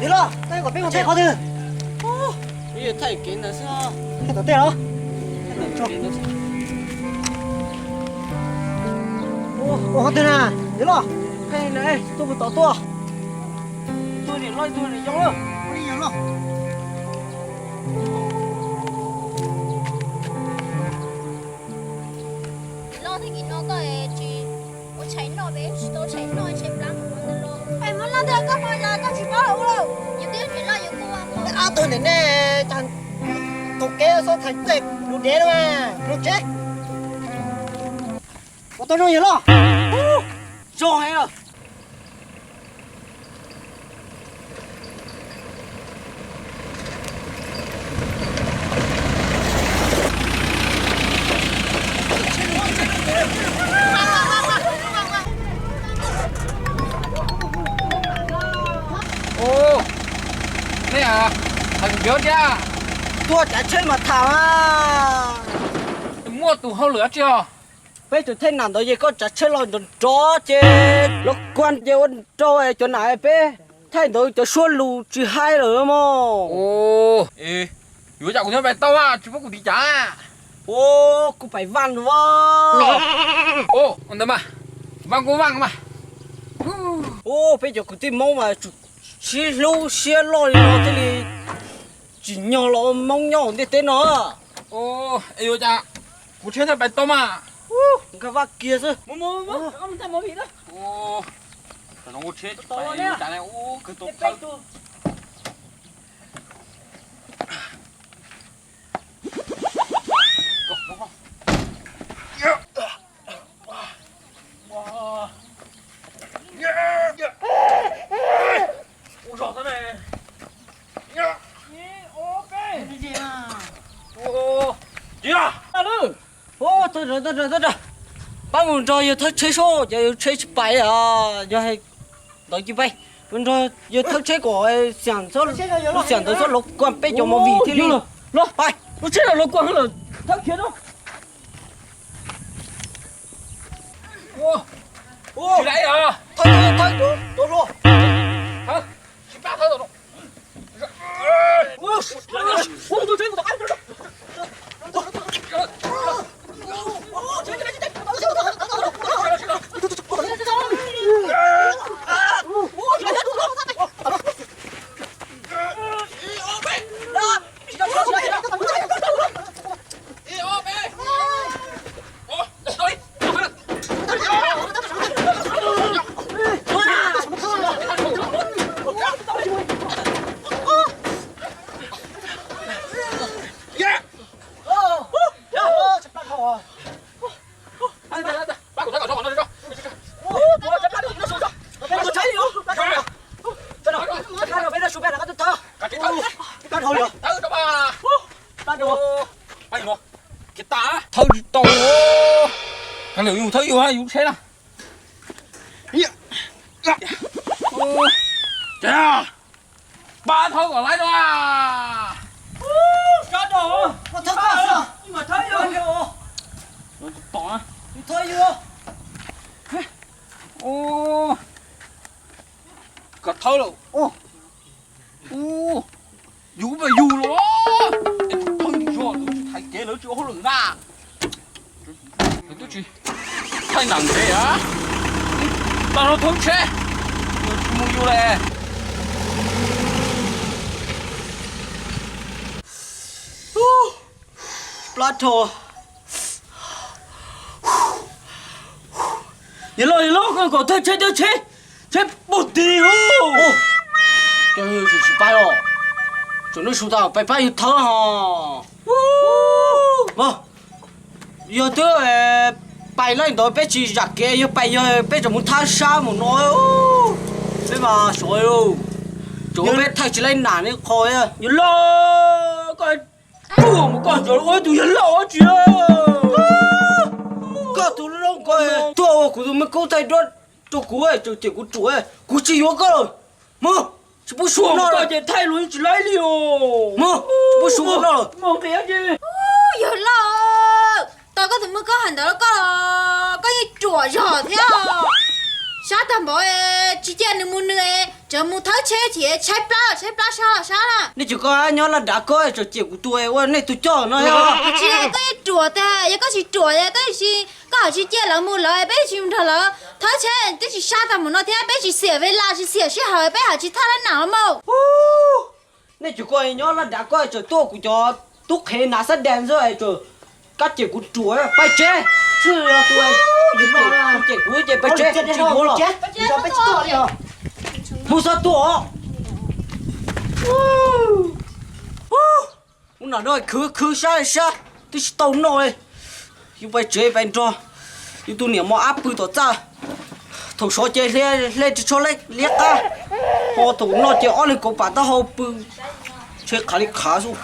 Yawg loj, koj kom peb mus thaij qhov twg? Thaij tom tej los? Ua qhov twg na, yawg loj? Tuaj mus tom tuaj. Tuaj niam loj, tuaj niam yau loj. Loj, tag kis no koj tsis ua tshais noj, peb tsis tau tshais noj, tshais plab mus ua ntawd los. Es muab loj tiag, koj pom yog koj tsis paub los ua lauj. Yus twb niam loj yus kuj ua. Ob tug niam nej, tus kev xob thaiv tej lus dev no mas lus tsev. Ua tau zoo yawg loj. Zoo heev. Ua, nej a, tham ncuav thiab. Tuaj tsav tsheb mas tham. Muaj tus hauj lwm dab tsi os? Peb tseem thaij nam ntawd ces koj tsav tsheb los nrov nrov ces los kuag ces ua rau cov nam peb thaij ntawd cov suab lus tsis hais lawm mog. Yuav cas kuv thiaj pais tau mas tsis pub kuv tiv cav. Ua, kuv pais vaj os. Ua ntawd mas, vaj kuj vaj mas. Ua, peb cov kwv tij Hmoob mas tsum sib hlub siab loj li no thiaj li tsim nyog los ua Hmoob nyob hauv ntiaj teb no. Yuav cas kuv tsheb thiaj pais tau mas. Nkag vaj kiag xwb. Pab mus nrog yawg thawj tsheb seb, ces yawg tsheb tsis pais, yog ntawd cia pais. Mus nrog yawg thawj tsheb kom xiam, lub xiam ntawd txhob los kuag peb cov movie thiaj li. Los, lub tsheb no los kuag lawm, thawb khiav no. Thawb, thawb, thawb, thawb. Thawb tsis tau. Kav liam yus thawb yus, yus tsheb na. Pab thawb kom laib no. Sab rau, thawb, thawb yus. Kom thawb lawm. Yus mas yus los, es tus pheej yog tus tsis hais kev lawv tsis ua hauj lwm na. Twb tsis thaij nam ntev a, tag no thawb tsheb, tsis mus yus li. Plab rho. Yawg loj, yawg loj, koj kom thawb tsheb, thawb tsheb, tsheb puag tid. Cov yawg tsis pais os. Tseem noj su tas pais pab yawg thawb ho. Yog twb pais laij ntawd peb tsis zam kev, yog pais yog peb tseem mus thab sab mus no. Peb mas sov, tsuas peb thaij tsis laib nam li qho. Yawg loj, koj tuaj mus koj ntsuas ua ib tug yawg loj tsis. Koj tus loj ko tuaj ua kuv tus me kub thaij duab rau kuv, tseem cem kuv ruam, kuv tsis yuav koj lawm. Mus, tsis pub sua noj lawm ces thaij luag tsis laib li os. Mus, tsis pub sua noj lawm. Yawg loj, tau koj tus me kub hais ntawd koj, koj yeej ruam zog thiab. Sab tag npaum, tsis cia nws mus nws, tseem mus thawb tsheb thiab, tshaib plab los tshaib plab, sab los sab na. Nej cov ko nyob laj dav ko tseem cem kuv tus ua nej tus coj no. Tsis, koj ruam tag, yog koj tsis ruam, yog koj tsis, koj hais tsis cia lawv mus lawv, peb tsis mus nrog lawv thawb tsheb, twb tsis sab tag npaum no thiab, peb tsis xiam ve las, tsis xiam sij hawm, peb hais tsis thaj lab nam los mas. Nej cov ko nyob laj dav ko tseem tuaj kuv cov tub qhev hnav xab das xwb, tseem kab cem kuv ruam, pais tsev. Txhij, tus cem kuv ces pais tsev, tsis yuav lawm. Mus txog tuaj os. Ub, no khwv khwv sab sab twb tsis tau noj li. Yus pais tsev pais nrog yus tus niam mos ab pw tom txaj. Thaum sov ces hle tsis tshua liab qab, ho thaum no ces ob leeg kauv pam taub hau pw, ntshe qhav li qhav xwb.